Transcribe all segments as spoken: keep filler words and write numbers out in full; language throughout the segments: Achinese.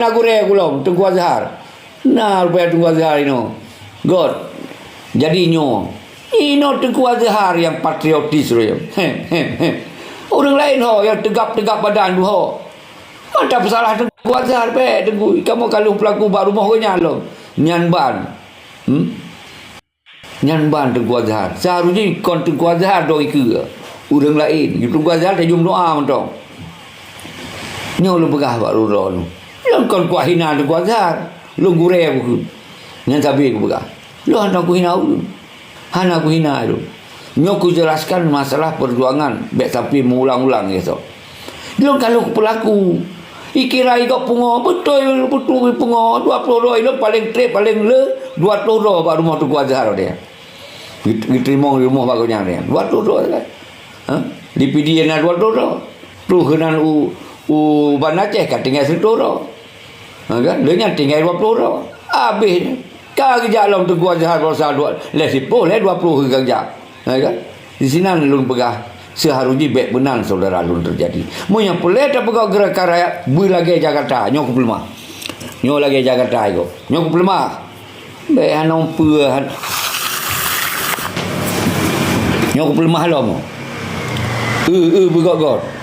na gurée kulom, Teungku Azhar. Na rupaya Teungku Azhar inoe. Got. Jadi nyoe. Inoe Teungku Azhar nyang patriotis rupaya. Ureuëng laén ho nyang teugab-teugab badan tu ho. Mantap salah Teungku Azhar, bèk Teungku. Kamoe ka lheueh peulaku bak rumoh geuh nyan lom. Nyan ban. Hmm? Nyan ban Teungku Azhar. Seuharusnya kon Teungku Azhar dong ikeue. Ureuëng laén. Teungku Azhar tajom doa mantong. Nyoe lôn peugah bak droe-droe nyoe. Lôn kon kuhina Teungku Azhar. Lôn gurée bukon. Nyan sabe kupeugah. Lôn hana kuhina ulôn. Hana kuhina ulôn. Nyoe kujelaskan masalah perjuangan, bèk sampai meuulang-ulang esok. Lôn ka lheueh peulaku. Ikira igob pungo, beutôi beutôi pungo, dua ploh droe ilôn paleng trép, paleng le, dua ploh droe bak rumoh Teungku Azhar deh. Geut-, geuteurimong di rumoh bak gobnyan deh. Dua ploh droe kan. Ha? Di Pidie na dua ploh droe. Ploh keunan u, u Banda Aceh ka tinggai sireutôh droe. Ha kan? Lé nyan tinggai dua ploh droe. Habéh nyan. Ka geujak lom Teungku Azhar baroesa dua, lhèe siplôh, lhèe dua ploh ka geujak. Ha kan? Di sinan lôn peugah, seuharusnya bèk meunan saudara lôn teujadi. Meunyoe peureulèe tapeugah gerakan rakyat, beulagèe Jakarta, nyoe kupeuleumah. Nyoe lagèe Jakarta iko. Nyoe kupeuleumah. Bèk hana peue, han-, nyoe kupeuleumah lom. Eu, eu, beugöt-göt.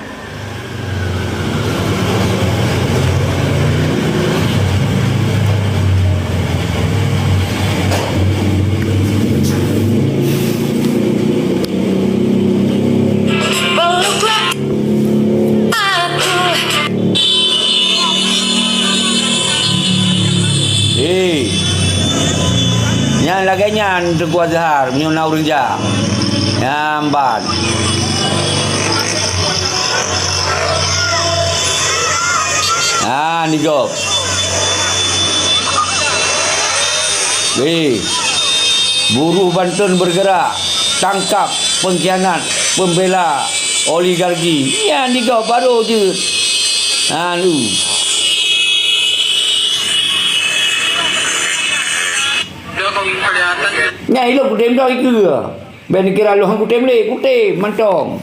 Eh, nyan lagèe nyan Teungku Azhar, meunyoe na ureueng jak. Nyan ban. Ah, nigop. Weh, buruh banton bergerak, tangkap pengkhianat, pembela oligarki. Nyan nigop baru jeuet. Ha, lu. Nyan ilôn kutem dong ikeue. Bèk neukira lôn han kutem lé, kutem mantong.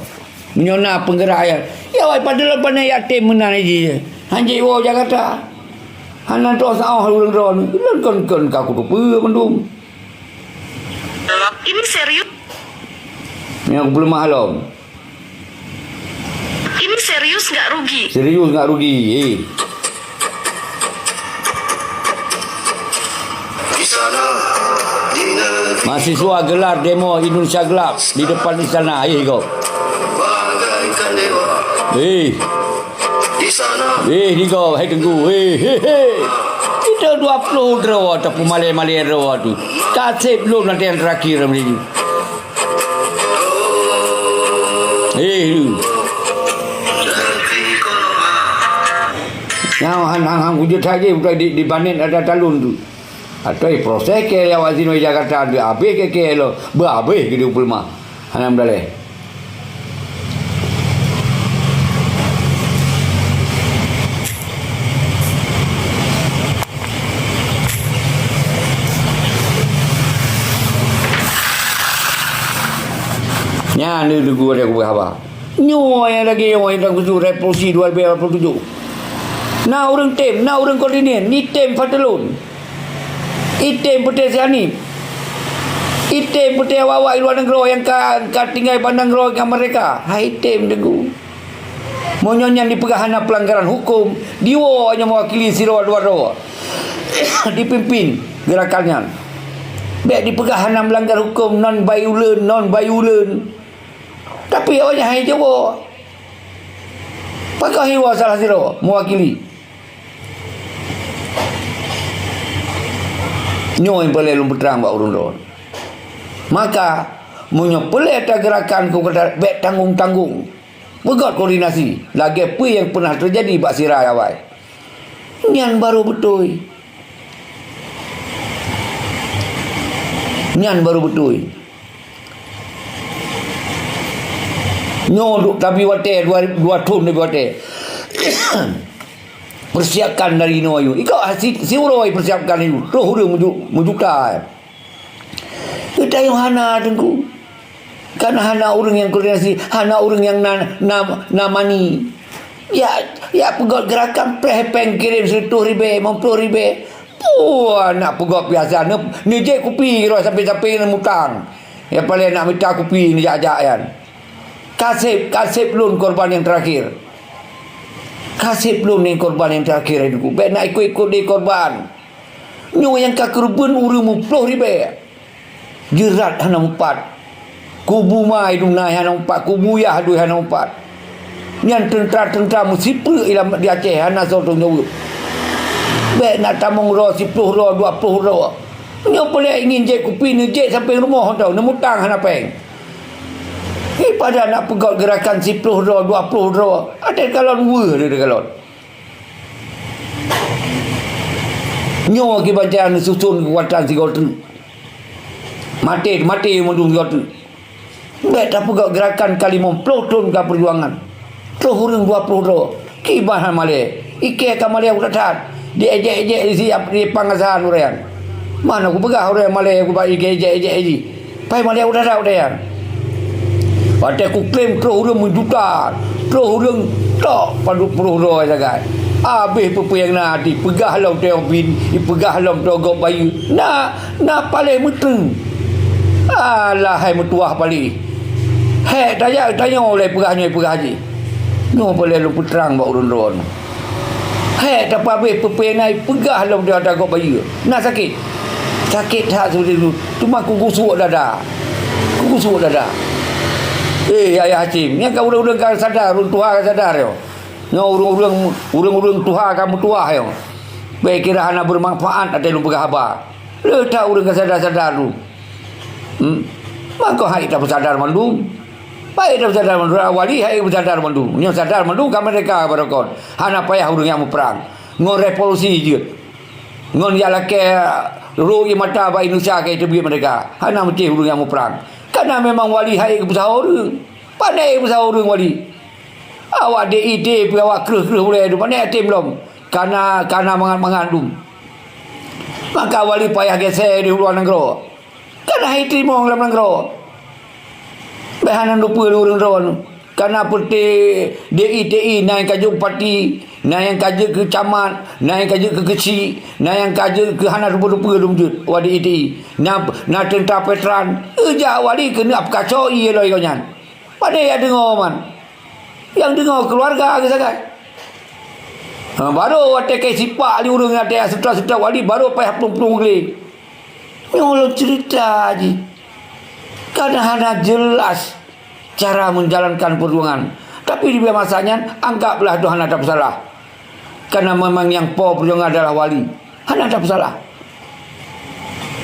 Meunyoe na peunggerak ya, ya wai padahai pane yatim meunan jih. Han jeuet woe Jakarta. Hana troh saoh ureueng droeneuh. Lôn kon, kon ka kuteupeue mandum. Ini serius? Nyang kupeuleumah lom. Ini serius nggak rugi? Serius nggak rugi, eh. Mahasiswa gelar demo Indonesia Gelap di depan istana, eh, go. Eh. Eh, di go, hai Teungku. Eh, he, he. Kita dua puluh droe, tapi malèe-malèe droe tu. Kaseb lôn nanti yang terakhir, Teungku. Eh, lu. Nyang han, han, han kujeuet sagai utai di, di banet ada talon tu. Atau proses keu awak sinoe Jakarta, habéh keu keu lo, beuhabéh keu di Upul mah. Hana meudaleh. Nyan ni deungoe lé kubeuhaba. Nyoe nyang lagèe nyoe nyang teukeujut revolusi dua ribu dua puluh tujuh. Na ureueng tem, na ureueng koordinir, ni tem Fadlon. Item Puteh Sianib. Item Puteh awak-awak luwa nanggroe nyang ka, ka tinggai bak nanggroe nyang merdeka. Hai tem Teungku. Meunyoe nyan dipeugah hana peulanggaran huköm, diwoe nyoe meuwakili sidroe dua droe dipimpin geurakan nyan. Bèk dipeugah hana meulanggar huköm, non violent, non violent. Tapi awak nyan hai jiwoe. Pakon hiwoe salah sidroe meuwakili. Nyoe nyang peureulèe lôn peutrang bak ureueng droe. Maka, meunyoe peureulèe tageurakan keu kata bèk tanggong-tanggong, beugöt koordinasi lagèe peue nyang peunah teujadi bak sira awai. Nyan barô beutôi. Nyan barô beutôi. Nyoe duek tabi watèe, dua, dua thon tabi watèe. Persiapkan dari inoe ayue. Ikok si, siuroe persiapkan ayue. Troh ureueng meuju-, meujuta. Geutanyoe hana, Teungku. Kan hana ureueng nyang koordinasi, hana ureueng nyang na, na, na mani. Ya, ya peugöt geurakan preh péng kirém sireutoh ribèe, limong ploh ribèe. Puh, nak peugöt biasa, ne-, neujép kupi keudroe sampéng-sampéng neumutang. Ya paléng nak mita kupi neujak-jak nyan. Kaseb, kaseb lôn korban nyang teurakhir. Kaseb lôn nyang korban nyang teurakhir, hai Teungku. Bèk nak ikot-ikot lé korban. Nyoe nyang ka keureubeuen ureueng muploh ribèe. Jeurat hana meupat. Kubu ma idum na hana meupat, kubu yah dui hana meupat. Nyan teuntra-teuntra meusipreuk ilam di Aceh hana soe teunyaweueb. Bèk nak tamong droe siploh droe, dua ploh droe. Nyoe peureulèe ingin jép kupi, neujép sampéng rumoh tau, neumutang hana péng. Ipada nak peugöt geurakan siploh droe, dua ploh droe, até kalon weueh lé kalon. Nyoe kiban cara neususon keukuatan sigoe treuk. Maté, maté mandum sigoe treuk. Bèk tapeugah geurakan ka limong ploh thon ka peujuangan. Troh ureueng dua ploh droe. Kiban han malèe. Ikèe ka malèe that-that. Di ejek-ejek di si ap-, di pangasahan ureueng. Mana kupeugah ureueng malèe kuba ikèe ejek-ejek jih. Pai malèe that-that ureueng. Watèe kuklaim troh ureueng meujuta, troh ureueng tok padub ploh droe sagai. Abéh peue-peue nyang na dipeugah lom teubin, dipeugah lom togop bayeue. Na, na paléh meuteung. Alah hai meutuwah paléh. Hék tajak tanyoe lé peugah nyoe peugah jih. Nyoe peureulèe lôn peutrang bak ureueng droeneuh. Hék tapabéh peue-peue nyang na dipeugah lom di ateueh gob bayeue. Na sakét. Sakét that seudeh lôn. Teuma kugusok dada. Kugusok dada. Eh, Ayah Hasyim, nyan ka ureueng-ureueng ka sadar, ureueng tuha ka sadar nyoe. Nyoe ureueng-ureueng, ureueng-ureueng tuha ka meutuwah nyoe. Bèk kira hana beumanfaat até lôn peugah haba. Le that ureueng ka sadar-sadar tu. Hmm. Mangko hai tapeusadar mandum. Hai tapeusadar mandum. Wali hai peusadar mandum. Nyoe sadar mandum ka merdeka baroekon. Hana payah ureueng nyang muprang. Ngon revolusi jeuet. Ngon jak lakèe rô ié mata bak Indonesia ka teubiet merdeka. Hana meusti ureueng nyang muprang. Kana memang wali hai geupeusaho ureueng. Pandai geupeusaho ureueng wali. Awak D I T pih awak kreueh-kreueh ulèe tu. Pandai até lom. Kana, kana mangat-mangat dum. Maka wali payah gèsè di luwa nanggroe. Kana hai teurimong lam nanggroe. Bèk hana lupeue lé ureueng droeneuh. Kana peureté D I T I, na nyang ka jeuet bupati, na nyang ka jeuet keu camat, na nyang ka jeuet keu keuchik, na nyang ka jeuet keu hana rupeue-rupeue lom jeuet, wadi D I T I. Na, na teuntra veteran, eujak wali keuneuk peukaco ié lom gobnyan. Padahai nyang deungoe man. Nyang deungoe keuluwarga geuh sagai. Ha, barô watèe ka sipak lé ureueng nyang sutra-sutra wali, barô payah plueng-plueng glé. Nyoe lôn ceurita jih. Kadang hana jeulaih cara menjalankan perjuangan. Tapi di masa nyan, anggaplah tu hana tapeusalah. Karena memang nyang po perjuangan adalah wali. Hana tapeusalah.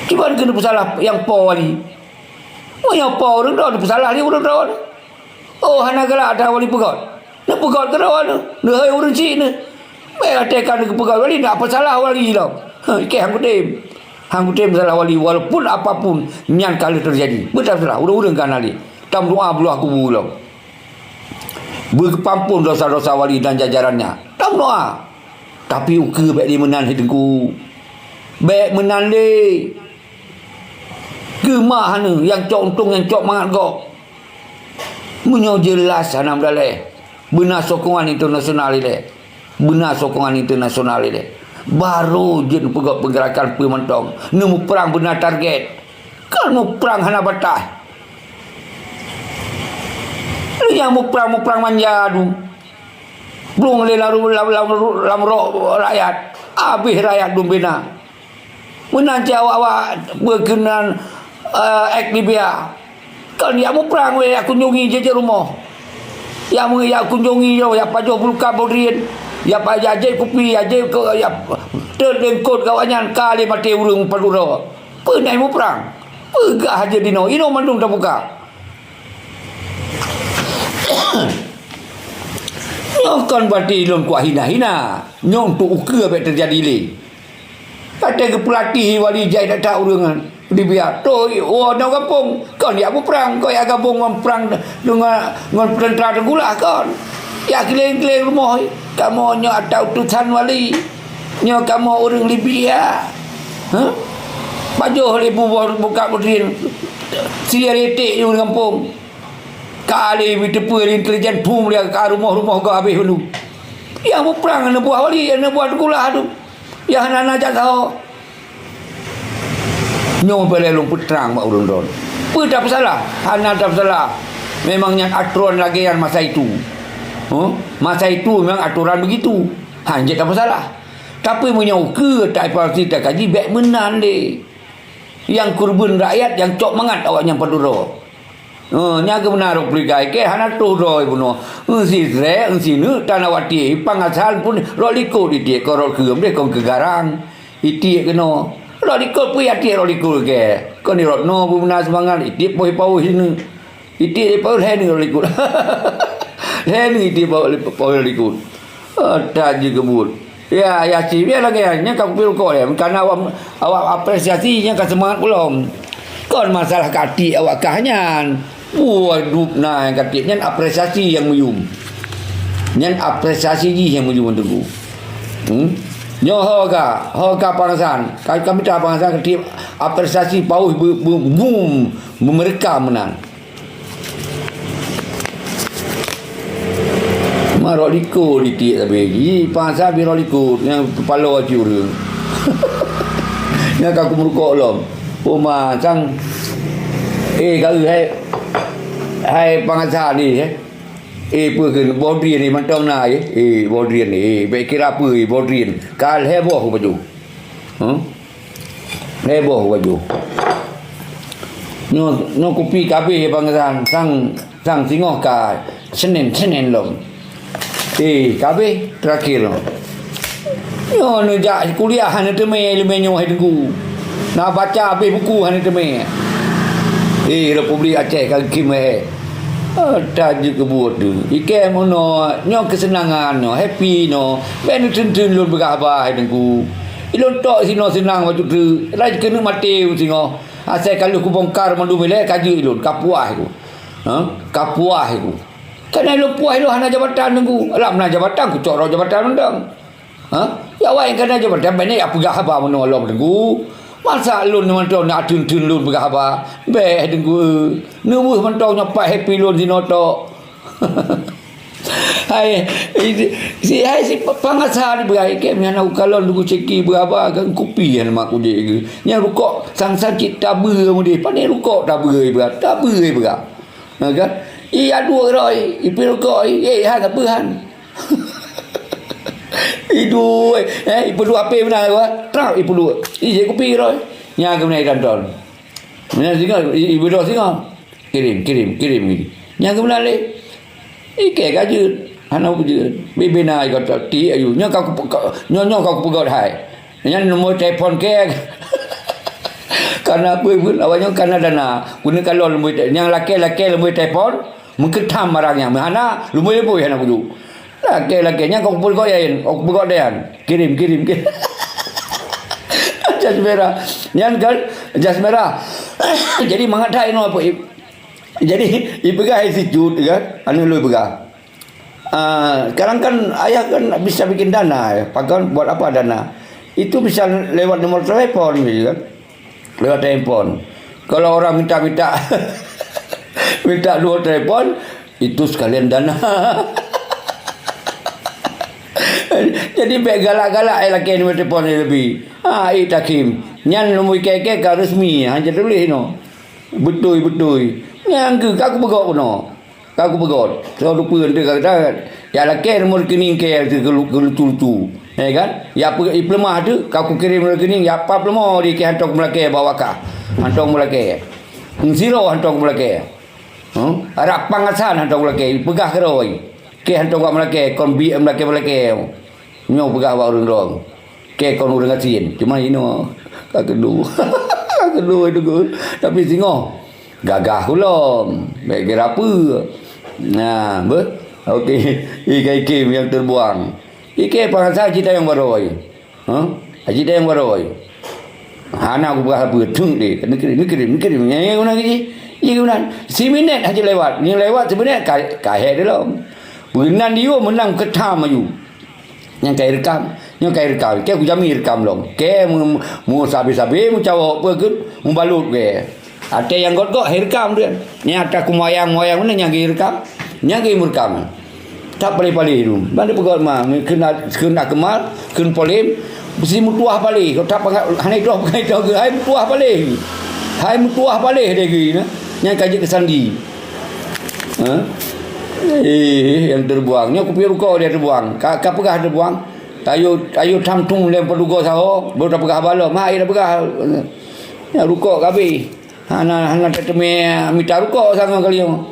Kiban keuneuk peusalah nyang po wali. Meunyoe po ureueng droe, tapeusalah lé ureueng droe. Oh, hana galak atra wali peugöt. Neupeugöt keudroe neuh, neuhôi ureueng chik neuh. Bèk até ka neupeugöt wali, nak peusalah wali lom. Heh, ikèh han kutem. Han kutem salah wali, walaupun apapun nyan ka lheueh teujadi. Beutapeusalah, ureueng-ureueng ka na lé. Tameudoa bluah kubu lom. Beugeupampon dosa-dosa wali dan jajarannya. Tameudoa. Tapi ukeue bèk lé meunan, hai Teungku. Bèk meunan lé. Keumah neuh, nyang cok untông, nyang cok mangat gob. Meunyoe jeulaih hana meudalèh, beuna sokongan internasional ilèe. Beuna sokongan internasional ilèe. Barô jeuet peugöt peugerakan peue mantong. Neumuprang beuna target. Kon muprang hana bataih. Lé nyang muprang, muprang manja dum. Blong lé lam, lam, lam, lam rok rakyat. Abéh rakyat dum bina. Meunan cit awak-awak beukeunan, eh, ek Libya. Kon jak muprang wèh, jak kunjungi jeuet rumoh. Jak meu-, jak kunjungi nyoe, jak pajoh buluka bodrien, jak pa-, jak jép kupi, jak jép keu, jak teut lengkot gawak nyan ka lé maté ureueng padub droe. Peue na muprang? Peugah aja dinoe, inoe mandum tabuka. Nyoe kon berarti lôn kuah hina-hina. Nyoe untuk ukeue bèk teujadi lé. Watèe geupeulatih wali jai that-that ureueng nyan, dibiak. Toh, woe nyoe gampông, kon jak muprang, kon jak gabong ngon prang deungon, ngon teuntara teugulah kon. Jak keuléng-keuléng rumoh, kamoe nyoe atra utosan wali. Nyoe kamoe ureueng Libya. Hah? Pajoh lé bu-, bu-, buluka bodrien. Siretek di ureueng gampông. Ka lé jiteupeue lé intelijen phôn lé ka rumoh-rumoh gob habéh ulu. Nyang beuprang aneuk buah Walid, aneuk buah Teuku Lah tu. Nyang hana-hana jak saho. Nyoe beu lé lôn peutrang bak ureuëng droen. Peue tapeusalah? Hana tapeusalah. Memang nyan atoran lagée nyan masa itu. Huh? Masa itu memang atoran begitu. Hana jeuet tapeusalah. Tapi meunyoe ukeue taevaluasi takaji bék meunan lé. Nyang keureubeuen rakyat nyang cok mangat awaknyan padub droe. Eh, nyan keuh meunan rot peurigai kée hana troh droe bunoe. Eh, si srek, eh, si neuk tan awak tiek, i Pang Hasan pun rot likot itiek, kon rot keuem deh, kon keu garang. Itiek keunoe. Rot likot peue ya tiek rot likot kée. Kon di rot noe beuna seumangat, itiek poh-poh sineuk. Itiek poh lhée neuk rot likot. Lhée neuk itiek poh, poh rot likot. Ah, that jeuet keubuet. Ya, ya, cit, biar lagée nyan, nyan ka kupi rukok ya. Karena awak, awak apresiasi nyan ka seumangat ulôn. Kon masalah ka tiek awak kah nyan. Buah dup na nyang ka tiek nyan apresiasi nyang meuyum. Nyan apresiasi jih nyang meuyum teungku. Hmm? Nyoe ho ka, ho ka Pang Hasan. Ka, ka mita Pang Hasan ka tiek apresiasi paus be, be, gum, memereka meunan. Ma rot likot ditiek sabe. Ji Pang Hasan pi rot likot nyang teupalo aju ureuëng. Nyang ka kumeurukok lom. Poma sang, eh, ka hai, hai Pang Hasan ni, eh. Eh, peue kheun, boh drien ni mantong na, eh. Eh, boh drien ni, eh, bék kira peue, eh, boh drien. Ka lhée boh baju. Huh? Heboh baju. Nyoe, nyoe kupi ka abéh bangesan sang, sang singoh ka Senin, Senin lom. Eh, ka abéh terakhir lom. Nyoe neujak kuliah hana teumé ileumé nyoe hai teungku. Na baca abéh buku hana teumé. Eh, Republik Aceh ka kim eh. Oh, tajeuet keubuet tu. Ikée meunoe, nyoe keuseunangan nyoe, happy nyoe. Bék neuteun-teun lôn peugah haba hai teungku. Ilôn tok sinoe seunang bacut teuk, laju keuneuk maté u singoh. Asai ka lheueh kubongkar mandum ilée ka jeuet ilôn, ka puah ku. Ha? Ka puah ku. Kana ilôn puah ilôn hana jabatan teungku. Alah meunan jabatan, kucok rot jabatan mantong. Ha? Ya awak nyang kana jabatan, bék na peugah haba meunoe lom teungku. Masa lôn mantong na teun-teun lôn peugah haba. Bék teungku. Neuweuh mantong nyoe pat happy lôn sinoe tok. Hai, si hai si Pang Hasan beugai kém nyang na ukalon duku ceki beuaba kan kupi nyang mak udé ke. Nyang rukok sang-sang cit tabeue mudé, pane rukok tabeue beuga, tabeue beuga. Ha kan? I aduek roi, ipi rukok, eh, han apa han. Iduek, eh, ipeudua api beuna, trap ipeudua. Ije kupi roi. Nyang keumeuna idanton. Meunan singoh, i-, ibeudôh singoh. Kirim, kirim, kirim, kirim. Nyang keumeuna lé. Ikée ka jeuet. Hana peujeuet. Bibina ikot ti ayu. Nyoe ka kupe-, ka, nyoe, nyoe ka kupeugöt hai. Nyan nomor telepon kée. Kana peue pun, awak nyoe kana dana. Guna kalon lumboi te-, nyang lakée-lakée lumboi telepon, meukeutam barang nyan. Meuhana, lumboi-lumboi hana kuju. Lakée-lakée nyan kong peugöt yan, kong peugöt yan. Kirim, kirim, kirim. Jas merah. Nyan kan, jas merah. Jadi mangat hai nyoe apa, i-, jadi, ipeugah hai si Cut kan, anu lôn peugah. Ah, sekarang kan ayah kan bisa bikin dana, ya. Pakai buat apa dana? Itu bisa lewat nomor telepon gitu kan. Lewat telepon. Kalau orang minta-minta, minta nomor telepon, itu sekalian dana. Jadi, bék galak-galak eh lakée nomor telepon lebih. Ha, eh, Takim. Nyan nomor kée-kée ka resmi. Ha, jadi tulis no. Beutôi, beutôi. Nyang keu ka kupeugöt keunoe. Ka kupeugöt. Soe lupa ente ka kata. Ya lakée nomor rekening kée keu lu-, keu lucu-lucu. Ya kan? Ya pe-, ipeuleumah tu, ka kukirim nomor rekening, ya pa peuleumah di kée hantom meulakée bawa ka. Hantom meulakée. Eung siro hantom meulakée. Huh? Arak Pang Hasan hantom meulakée, peugah keurôi. Kée hantom ka meulakée, kon bi meulakée-meulakée. Nyoe peugah bak ureuëng droe. Kée kon ureuëng gasien, cuma inoe ka keudu. Ka keudu itu. Tapi singoh gagah kulom, bék geurapeue. Nah, beuh. Okey, ikai kim nyang terbuang. Ikée pangasa cita nyang baroi. Ha? Cita nyang baroi. Hana kupeugah apa, teuk deh. Neukiri, neukiri, neukiri. Nyang guna gigi. Iya guna. Siminét haju lewat. Nyang lewat siminét ka, ka hék dilom. Peunan diyo meunang keutam aju. Nyang kai rekam, nyang kai rekam. Kée kujami rekam lom. Kée mu, mu sabe-sabe, mu cawok peue keuh, mu balut kée. Até nyang got-got hai rekam tu. Nyang ata kumayang-mayang mana nyang kai rekam. Nyang kai mu rekam. That paléh-paléh tu. Ban teupeugah ma, kheun, kheun keumah, kheun polém, meusti meutuah paléh. Kok that peugah, hana itoh, peugah itoh keu hai meutuah paléh. Hai meutuah paléh lagèe nyan. Nyan ka jeuet keu sandi. Ha? Eh, nyang teubuang. Nyoe kupiôh rukoe dia teubuang. Ka, ka peugah teubuang. Tayue, tayue tham tueng lé padum goe saho, baru tapeugah haba lom. Ma, ai tapeugah. Nyan rukoe ka abéh. Hana, hana teumé mita rukoe sangat kali nyoe.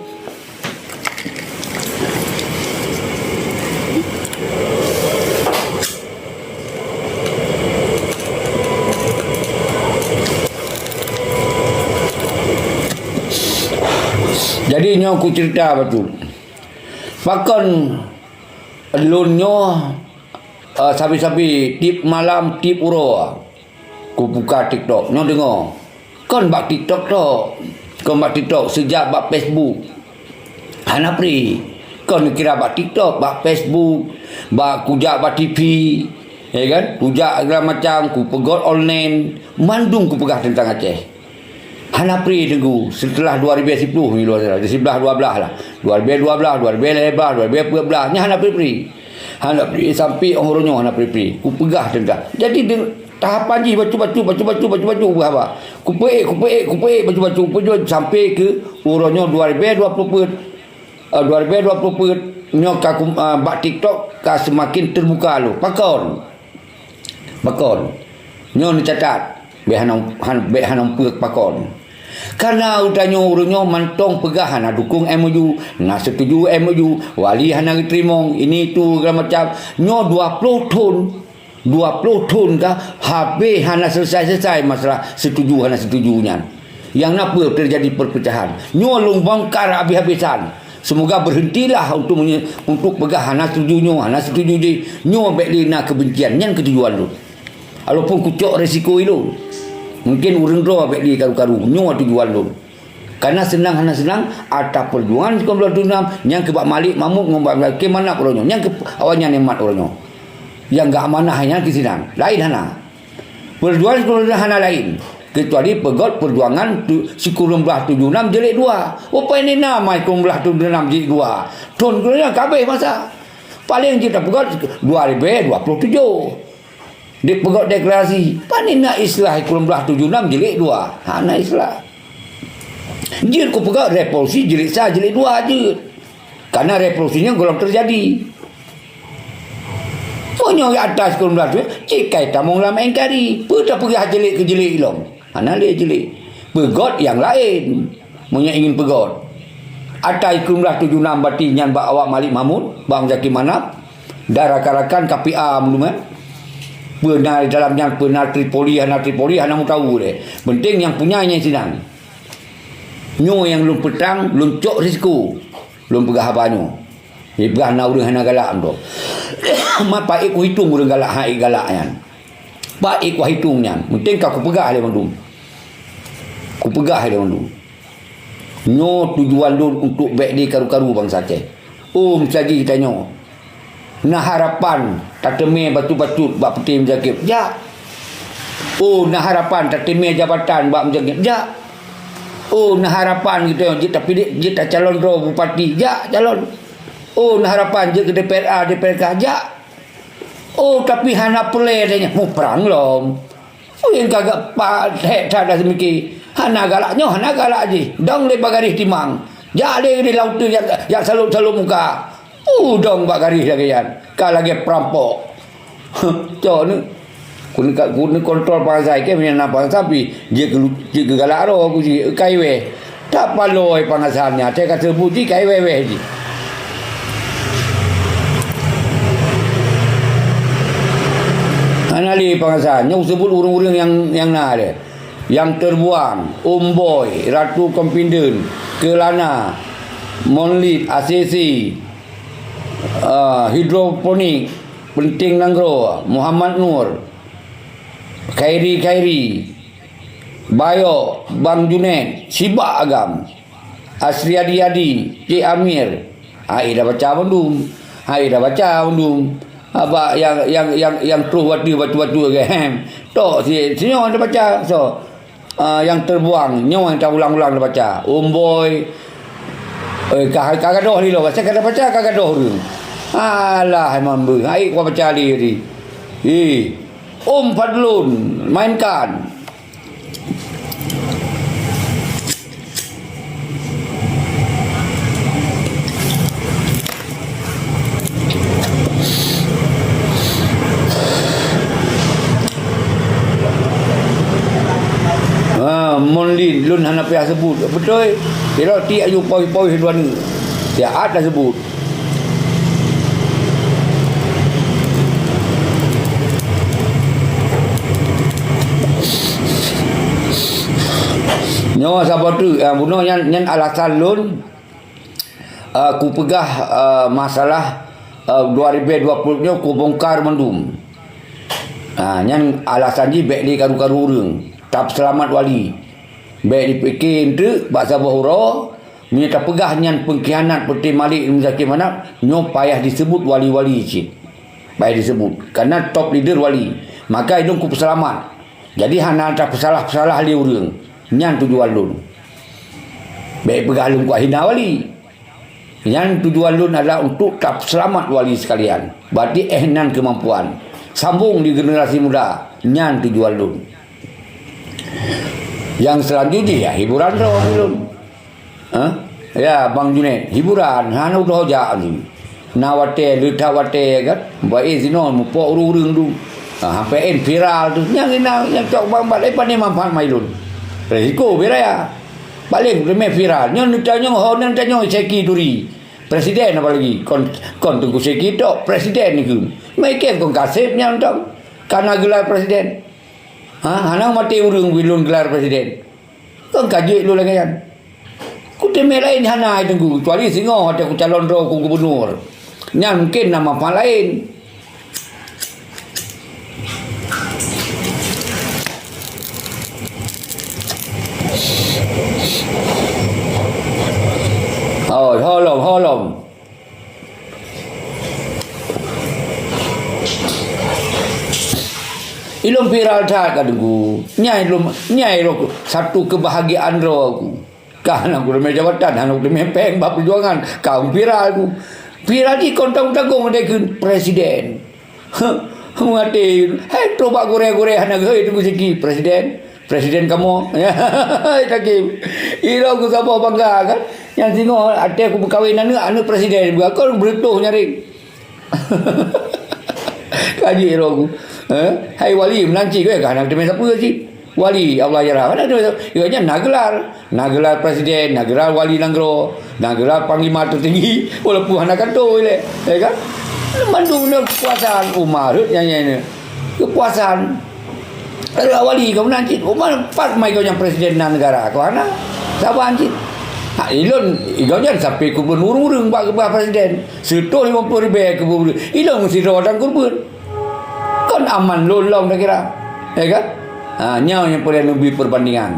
Jadi nyoe kucerita bacut. Pakon lôn nyoe, eh, sabe-sabe tiep malam, tiep uroe. Kubuka TikTok, nyoe deungoe. Kon bak TikTok tok. Kon bak TikTok, seujak bak Facebook. Hana pri. Kon kira bak TikTok, bak Facebook, bak kujak bak T V, ya kan? Kujak segala macam, kupeugöt online, mandum kupeugah teuntang Aceh. Hana pri teungku, seuteulah dua ribèe siploh, di siblah dua blah lah. Dua ribèe dua blah, dua ribèe lhèe blah, dua ribèe peuet blah, nyan hana pri-pri. Hana pri, sampoe uroe nyoe hana pri-pri. Kupeugah teuntang. Jadi, de-, tahapan jih bacut-bacut, bacut-bacut, bacut-bacut, peugah haba. Kupeuék, kupeuék, kupeuék, bacut-bacut, peujeuet sampoe keu uroe nyoe dua ribèe dua ploh peuet. Eh, dua ribèe dua ploh peuet nyoe ka kum-, eh, bak TikTok ka seumaken teubuka lom. Pakon? Pakon? Nyoe neucatat. Bèk hana, han-, bèk hana peue pakon. Karena geutanyoe ureueng nyoe mantong peugah hana dukong M O U, na setuju M O U, wali hana geuteurimong, ini itu segala macam. Nyoe dua ploh thon, dua ploh thon ka habéh hana selesai-selesai masalah setuju hana setuju nyan. Nyang na peue teujadi perpecahan. Nyoe lôn bongkar habéh-habésan. Semoga berhentilah untuk menye-, untuk peugah hana setuju nyoe, hana setuju jih. Nyoe bèk lé na keubencian, nyan keutujuan lôn. Walaupun kucok resiko ilôn. Mungkin ureueng droe bèk lé karu-karu, nyoe tujuan lôn. Karena seunang hana seunang, ata peujuangan sikureueng blaih tujoh nam, nyang keu Bak Malik Mahmud ngon Bak Malik Kemanap uroe nyoe, nyang keu awaknyan nyan mat uroe nyoe. Nyang geuamanah nyan keu sinan, laén hana. Peujuangan sikureueng hana laén, kecuali peugöt peujuangan tu, sikureueng blaih tujoh nam jeuet dua. Upai ni nama sikureueng blaih tujoh nam jeuet dua. Thon keudua ka habéh masa. Paleng jeuet tapeugöt dua ribèe dua ploh tujoh. Dipeugöt deklarasi, pane na istilah sikureueng blaih tujoh nam jeuet dua. Hana istilah. Jeuet kupeugöt revolusi jeuet sa jeuet dua jeuet. Karena revolusi nyan gohlom teujadi. Meunyoe di atas sikureueng blaih tujoh, cit kai tamong lam N K R I. Peue tapeugah jeuet keu jeuet lom? Hana lé jeuet. Peugöt nyang laén. Meunyoe ingin peugöt. Atai sikureueng blaih tujoh nam bati nyan bak awak Malik Mahmud, bak Muzakir Manaf. Dan rakan-rakan K P A meulumat. Peue na dalam nyan, peue na Tripoli, hana Tripoli, hana meukaru lé. Penting nyang punya nyan sinan. Nyoe nyang lôn peutrang, lôn cok risiko. Lôn peugah haba nyoe. Jipeugah na ureueng hana galak meudoe. Ma paék kuhitong ureueng galak, han ék galak nyan. Paék kuhitong nyan. Penting ka kupeugah lé mandum. Kupeugah lé mandum. Nyoe tujuan lôn untuk bèk lé karu-karu bansa Aceh. Oh, meusaji tanyoe. Na harapan tateumé bacut-bacut bak peuté Muzakir? Jak. Oh, na harapan tateumé jabatan bak Muzakir? Jak. Oh, na harapan geutanyoe jeuet tapilih, jeuet tacalon droe bupati? Jak, calon. Oh, na harapan jeuet keu D P R A, D P R K? Jak. Oh, tapi hana peureulèe tanyoe muprang lom. Ulôn ka geupat hék that dah seumiki. Hana galak nyoe, hana galak jih. Dong lé bak garéh timang. Jak lé di laôt jak, jak salôk-salôk muka. Uh, dong bak garéh lagèe nyan. Ka lagèe peurampok. Cok ni. Keuneuk, keuneuk kontrol bansa, keu meunyo na bansa pih jeuet keu, jeuet keu galak roh ku jih, kai wéh. Tapaloi pangasan nyan, watèe ka teubeuet jih kai wéh-wéh jih. Hana lé pangasan, nyoe kuseubut ureueng-ureueng nyang, nyang na lé. Nyang Teubuang, Umboi, Ratu Kompinden, Keulana, Monlit, A C C, ah, Hidroponik, Penting Nanggroe, Muhammad Nur, Khairi Khairi, Bayo, Bang Junet, Sibak Agam, Asriadi Adi, Cik Amir. Hai dah baca mandum. Hai dah baca mandum. Abak nyang, nyang, nyang, nyang troh watèe bacut-bacut ke, hem. Tok si, si nyoe dah baca. So, ah, Nyang Teubuang, nyoe nyang taulang-ulang dah baca. Umboi. Eh, ka, ka gadoh lilo. Pasal ka dah baca, ka gadoh ureueng. Alah, memang beu. Hai, kuah pecah liri. Ih. Om Fadlun, mainkan. Ha, mon lin, lôn hana payah sebut. Beutôi. Ira ti aju poi-poi dua ni. Siat dah sebut. Nyoe saboh teuk, ah, bunoe nyan, nyan alasan lôn, ah, kupeugah, ah, masalah, ah, dua ribu dua puluh nyoe kubongkar mandum. Ah, nyan alasan jih bèk lé karu-karu ureueng, tapeuseulamat wali. Bèk jipike eunteuk bak saboh uroe, meunyoe tapeugah nyan peungkhianat Peuté Malik Muzakir Manaf, nyoe payah jiseubut wali-wali cit. Payah jiseubut, kareuna top leader wali. Maka ilôn kupeuseulamat. Jadi hana tapeusalah-salah lé ureueng. Nyan tujuan lôn. Bèk peugah lôn kuat hina wali. Nyan tujuan lôn adalah untuk tapeuseulamat wali sekalian. Berarti eh nan keumampuan. Sambong di generasi muda. Nyan tujuan lôn. Nyang seulanjut jih, ya, hiburan droe lôn. Ha? Ya, Bang Junaid, hiburan, hana udah jak lé. Na watèe, le that watèe kan. Ba eh sinoe mupok ureueng-ureueng tu. Ha, sampai en viral tu. Nyang ina, nyang cok bang bak, eh, pane manfaat mai lôn. Risiko beu raya. Paléng teumé viral. Nyoe neutanyong, ho neutanyong Syeki Turi. Presiden apalagi. Kon, kon Teungku Syeki tok, presiden ni keu. Mai kem kon Kaseb nyang tong. Kana gelar presiden. Ha, hana maté ureueng bilôn gelar presiden. Kon ka jeuet lôn lagèe nyan. Kuteumé laén hana ai Teungku, kecuali singoh watèe kucalon droe keu gubernur. Nyan mungken na manfaat laén. Oh, holom, holom. Ilôn viral that ka Teungku. Nyan ilôn, nyan ilôn satu kebahagiaan droe ku. Ka hana kuteumé jabatan, hana kuteumé péng bak peujuangan, ka viral ku. Viral jih kon tagong-tagong deh keu presiden. Heh, maté. Hai, trok bak gurèe-gurèe hana geuhôi Teungku Syeki, presiden. Presiden kamoe. Hai, Hakim. Ilôn ku saboh bangga kan. Nyang singoh até ku meukawen aneuk, aneuk presiden. Bukan kon beureutoh nyaring. Ka jeuet droe ku. Eh? Hai wali meunan cit, eh, ka hana teumé sapeue cit. Wali Allah yarham. Hana teumé sapeue. Ianya na gelar. Na gelar presiden, na gelar wali nanggroe, na gelar panglima tertinggi. Walaupun hana kanto ilèe. Ya kan? Mandum nyoe keupuasan. Uma rhot nyan, nyan, nyan. Keupuasan. Lalu awali kau meunan cit. Uma pat mai kau nyang presiden nan negara. Kau hana. Saban cit. Ha, ilôn, ilôn nyan sampai kurban ureueng-ureueng bak keubah presiden. Seutoh limong ploh ribèe kurban. Ilôn sidroe dan kurban. Kon aman lôn lom takira. Ya kan? Ha, nyoe nyang peureulèe neubri perbandingan.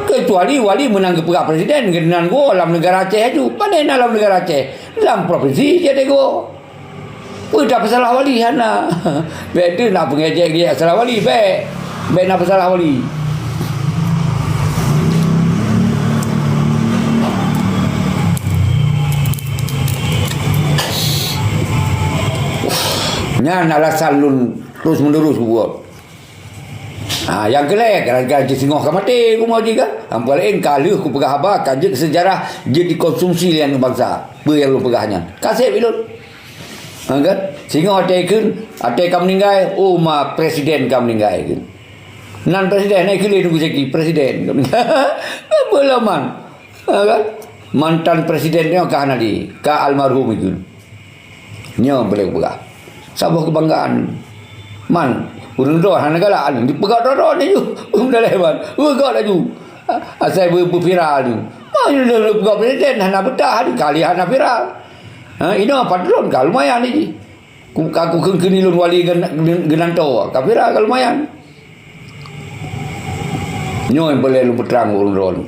Kecuali wali meunan geupeugah presiden, geunan goe lam negara Aceh aju. Pane na lam negara Aceh? Lam provinsi Jatinangor. Peue tapeusalah wali hana. Bèk tu na peungejek-gejek salah wali, bèk. Bèk na peusalah wali. Nyan alasan lôn terus menerus buet. Ha, nyang keu lhèe, kadang-kadang singoh ka maté, kumoe jih kan. Ampai laén ka lheueh kupeugah haba, ka jeuet seujarah, jeuet dikonsumsi lé aneuk bansa. Peue nyang lôn peugah nyan? Ka sép ilôn. Ha, kan? Singoh watèe kheun, watèe ka meuninggai, oh, ma presiden ka meuninggai kheun. Nan presiden, eh, keu lé Teungku Syeki, presiden ka meuninggai. Apa laman? Ha, kan? Mantan presiden nyoe ka hana lé, ka almarhum kheun. Nyoe boleh peugah. Saboh keubanggaan. Man, ureueng droe hana galak, dipeugah droe-droe laju. Ureueng daleh man, peugah laju. Asai beu-, beuviral nyoe. Man, ureueng droe peugah presiden hana beutah, kali hana viral. Ha, inoe patron ka lumayan jih. Ku, ka kukheun-kheun ilôn wali gen-, gen-, geunantoe, ka viral ka lumayan. Nyoe nyang peureulèe lôn peutrang bak ureueng droeneuh.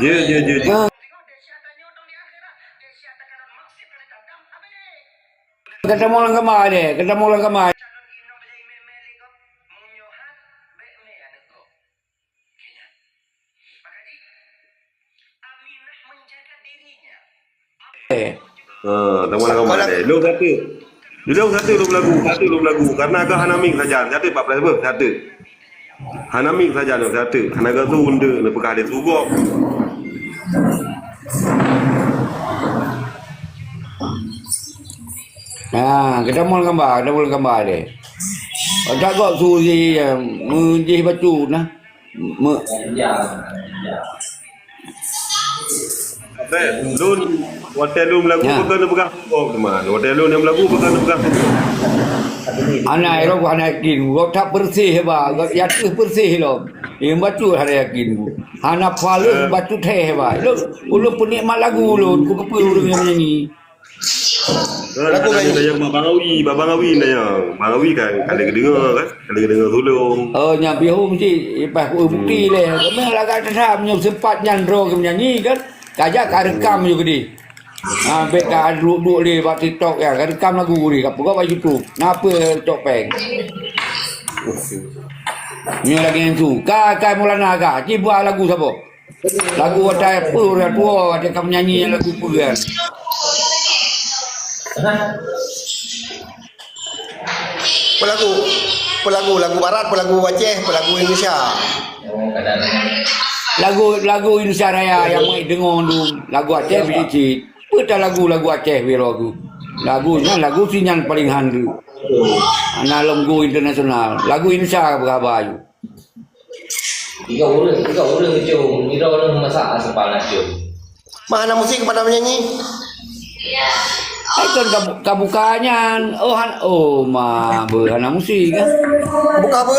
Ya, ya, ya, ya. Keutemu lam kama deh, keutemu lam kama. Eh. Ha, teuma lam kama deh. Lôn satu. Lôn satu lôn lagu, satu lôn lagu. Karena ka hana mik sajan, satu empat belas beuh, satu. Hana mik sajan, satu. Hana gatu untuk neupeugah di sugok. Ha, keutemu lam kama, keutemu lam kama deh. Otak kok suji, meujih batu nah. Me- Lôn, watèe lôn lagu, ya, bukan peugah sugok teuma. Watèe lôn nyang lagu, bukan peugah sugok. Hana, iro hana yakin. Gok that peureuseh ba, gok yakin peureuseh lom. Nyang bacut hana yakin. Hana paleng, eh, bacut thèh ba. Lôn, ulôn peunikmat lagu lôn, ku keupeue ureueng nyang nyanyi. Lagu lain. Ada yang Bang Awi, Bang Awi nanya. Bang Awi kan, ada kedengar kan? Ada kedengar sulung. Oh, nyang pihom cit, lepas ku bukti leh. Kami lagak tetap, meunyoe sempat nyan droe kami nyanyi kan. Kajak ka rekam juga di. Ha, bek ka duek-duek lé bak TikTok ya, ka rekam lagu ni, ka pegawai bak YouTube. Napa TikTok peng? Ni lagi yang tu. Ka, ka Maulana ka. Ci buat lagu siapa? Lagu watèe peue ureueng tuha, watèe ka meunyanyi lagu peue kan? Peue lagu? Peue lagu? Lagu barat, peue lagu Aceh, peue lagu Indonesia? Lagu, lagu Indonesia Raya nyang mai deungoe dum. Lagu Aceh bit cit. Peue that lagu, lagu Aceh biro tu. Lagu nyan, lagu si nyan paling handu. Hana lom go internasional. Lagu Indonesia beuraba yu. Tiga ureueng, tiga ureueng cong, nidok ureueng masak seupala cong. Ma hana musik kepada menyanyi? Ai kon ka, ka buka nyan. Oh, han, oh, ma, beuh, hana musik kan? Buka apa?